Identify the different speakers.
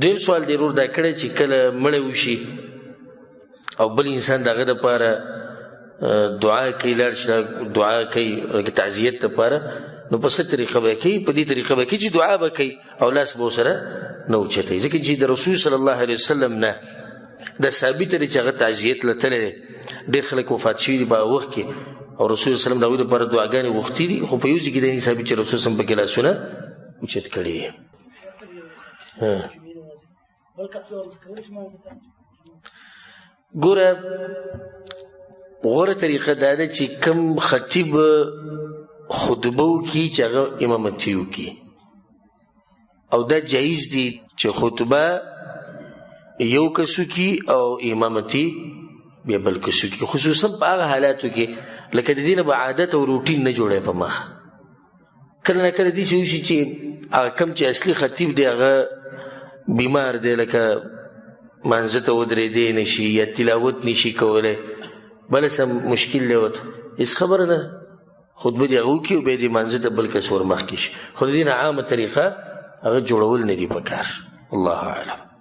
Speaker 1: دویم سوال دی ورور دا کړی چې کله مړی وشي او بل انسان د هغه دپاره دعا کوي، لاړ شي دعا کوي تعزیت دپاره، نو په څه طریقه به کوي؟ په دې طریقه به کوي چې دعا به کوي او لاس به ورسره نه اوچتوي، ځکه چې د رسول صلی الله علیه وسلم نه دا ثابته دی چې هغه تعزیت له تللی دی. ډېر خلک وفات شوي دي په هغه وخت کې، او رسول صلی الله علیه وسلم د هغوی دپاره دعاګانې غوښتي دي، خو په یو ځای کې دا نه ثابت چې رسول صلی الله علیه وسلم پکې لاسونه اوچت کړي دي. ګوره، غوره طریقه دا ده چې کم خطیب خطبه وکړي چې هغه امامتي وکړي، او دا جایز دي چې خطبه یو کس وکړي او امامتي بیا بل کس وکړي، خصوصا په هغه حالاتو کې لکه د دې نه به عادت او روټین نه جوړوي په مخ. کله نه کله داسې وشي چې هغه کم چې اصلي خطیب دی هغه بیمار دی، لکه مانځه ته ودرېدی نه شي یا تلاوت نه شي کولی، بله څه مشکل دی ورته، هېڅ خبره نه، خطبه دې هغه وکړي او بیا دې مانځه ته بل کس ورمخکې شي. خو د دې نه عامه طریقه هغه جوړول نه دي پکار. الله اعلم.